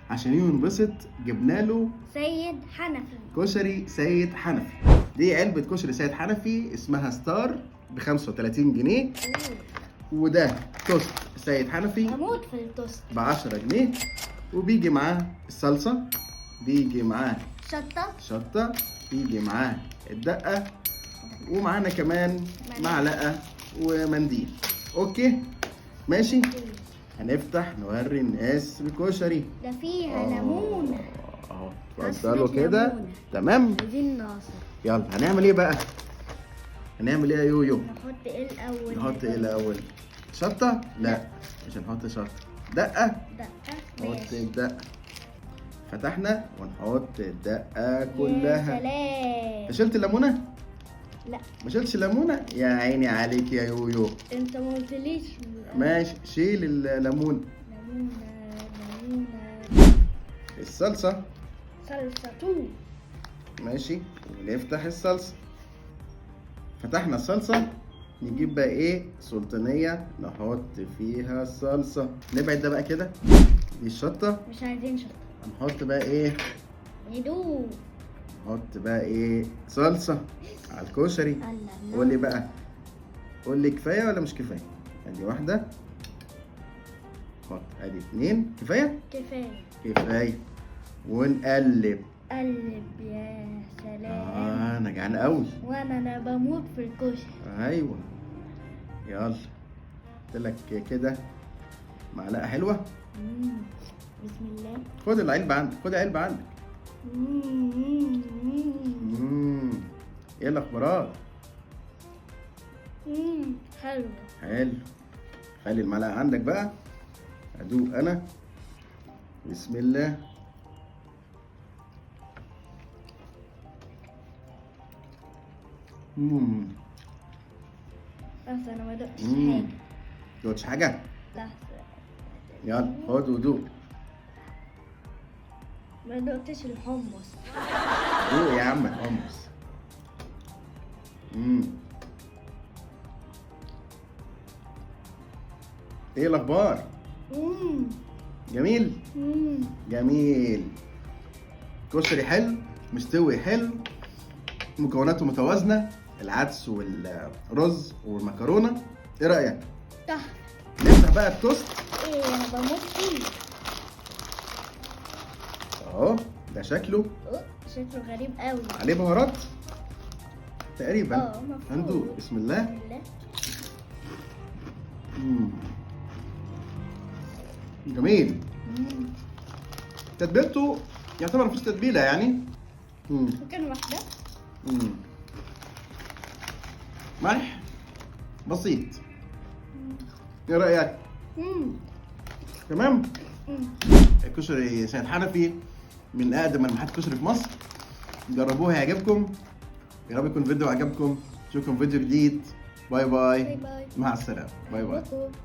عشان ينبسط جبنا له سيد حنفي، كشري سيد حنفي. دي علبة كشري سيد حنفي اسمها ستار ب 35 جنيه، وده توست سيد حنفي بموت في التوست ب 10 جنيه، وبيجي معاه الصلصة، بيجي معاه شطة شطة، بيجي معاه الدقة، ومعانا كمان معلقة ومنديل. okay ماشي، هنفتح نوري الناس الكشري. ده فيها ليمونة. اهو اتفضلوا كده. تمام، عايزين نعصر. يلا هنعمل ايه بقى؟ هنعمل ايه يا يويو؟ نحط ايه الاول؟ نحط ايه الاول؟ شطة؟ لا مش هنحط شطة. دقة؟ دقة. نحط الدقة. فتحنا ونحط الدقة كلها. يا سلام. شلت الليمونة؟ لا ما شلتش الليمونة؟ يا عيني عليك يا يويو. انت ما قلتليش. ماشي، شيل الليمون. ليمونة ليمونة. الصلصة. صلصة توم. ماشي، ونفتح الصلصة. فتحنا الصلصة، نجيب بقى ايه؟ سلطانية نحط فيها الصلصة. نبعد ده بقى كده، دي الشطة. مش عايزين شطة. هنحط بقى ايه؟ ندوب. نحط بقى ايه؟ صلصة على الكشري. قول لي بقى، قول لي كفاية ولا مش كفاية؟ ادي واحدة، حط ادي اتنين، كفاية؟ كفاية كفاية. ونقلب. قلب. يا سلام. انا جعان قوي. وانا بموت في الكشري. ايوه يلا، قلت لك كده معلقه حلوة. بسم الله. خد العلبة عندك، خد العلبة عندك. ايه الاخبارات؟ حلو حلو. خلي المعلقة عندك بقى، ادوق انا. بسم الله. بس انا ما دقتش حاجة. دقتش حاجة؟ لا. يلا خد ودوق. ما دقتش الحمص. دوق يا عم الحمص. ايه الاخبار؟ جميل. جميل. كشري حلو، مستوي حلو، مكوناته متوازنة، العدس والرز والمكرونه. ايه رايك؟ تحفة. نفتح بقى التوست. ايه انا بموت فيه. اهو ده شكله. شكله غريب قوي. عليه بهارات تقريبا. هندوق. بسم الله. بسم الله. جميل. تتبيلته يعتبر مفيش تتبيله يعني. ممكن واحدة. ملح بسيط. ايه رايك؟ تمام. الكشري سيد حنفي من اقدم محلات الكشري في مصر. جربوها هيعجبكم. يا رب يكون الفيديو عجبكم. اشوفكم فيديو جديد. bye bye. bye bye. مع السلامة. bye bye.